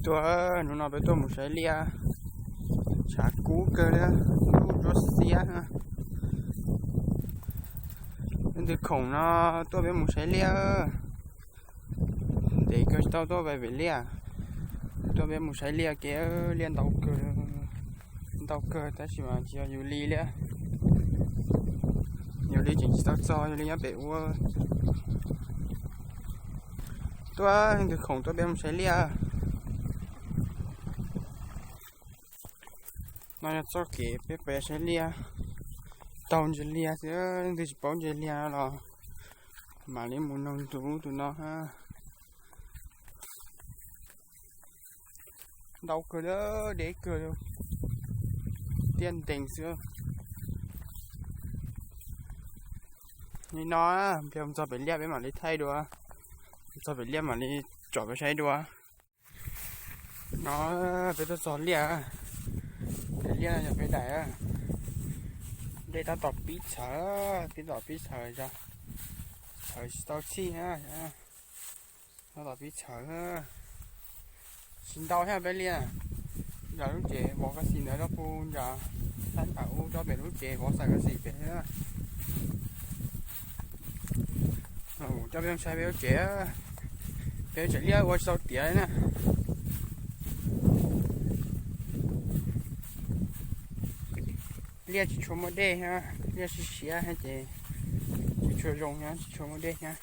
Tuaj, hnub no peb tuaj mus saib liaj, tshav kub kawg li, kub tsuab xiab. Leej twg khoom no tuaj peb mus saib liaj. Ntev kawg tsis tau tuaj pem liaj, tuaj peb mus saib liaj kev, liaj ntau kawg, ntau kawg tab sis mas tsis yog yus li liaj, yus li tseem tsis tau txog, yus li nyob pem ua. Tuaj, leej twg khoom tuaj peb mus saib liaj. No yog txoj kev peb pem saib liaj, taug ntses liaj xwb, leej twg tsis paub ntses liaj los mam li mus noog tus ub tus no. Ntau kawg, deb kawg, tiaj ntees xwb. Li no, peb txog pem liaj peb mam li thaij dua, txog pem liaj mam li tsom peb saib dua. No, peb tuaj txog liaj, pem liaj no yog peb daim, dej tab tom pib txhawv, pib tom pib txhawv, txhawv tsis tau txhij, tab tom pib txhawv. Tsis ntau thiab peb liaj. Nram lub tsev vov kas xis ntawd rau pem nram, sab nram ub tsob pem lub tsev vov xaim kas xis pem. Coj peb mus saib peb lub tsev, peb lub tsev liaj ua tsis tau tiav li na. Liaj tsis tshua muaj dej thiab, liaj siab siab thiab ces tsis tshua zoo thiab, tsis tshua muaj dej thiab.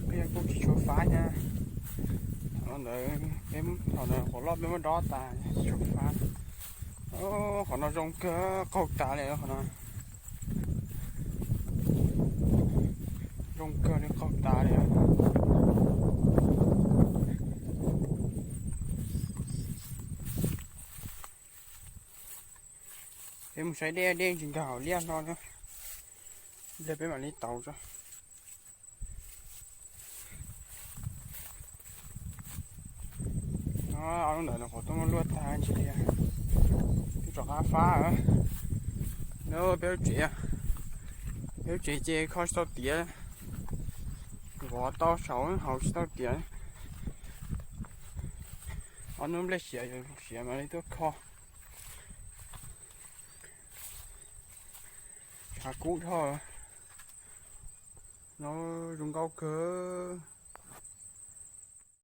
Peb kuj tsis tshua fab thiab. Thaum ntawd, thaum ntawd qhov loj peb muab dob tas tsis tshua fab. Qhov no zoo kawg, qaug tas li qhov no. Zoo kawg li, qaug tas li. Peb mus saib dej, dej tsis nkag hauv liaj no na. Ib pliag peb mam li tauv tso. Ob lub ntawd no qhov tuaj muab luaj tag ntsis li. Twb rov qab fab. Peb lub tsev, peb lub tsev ces kho tsis tau tiav, vov tau saum hauv tsis tau tiav. Ob hnub nplej siav, siav mam li tuaj kho. Tshav kub dhau. No zoo nkauj kawg.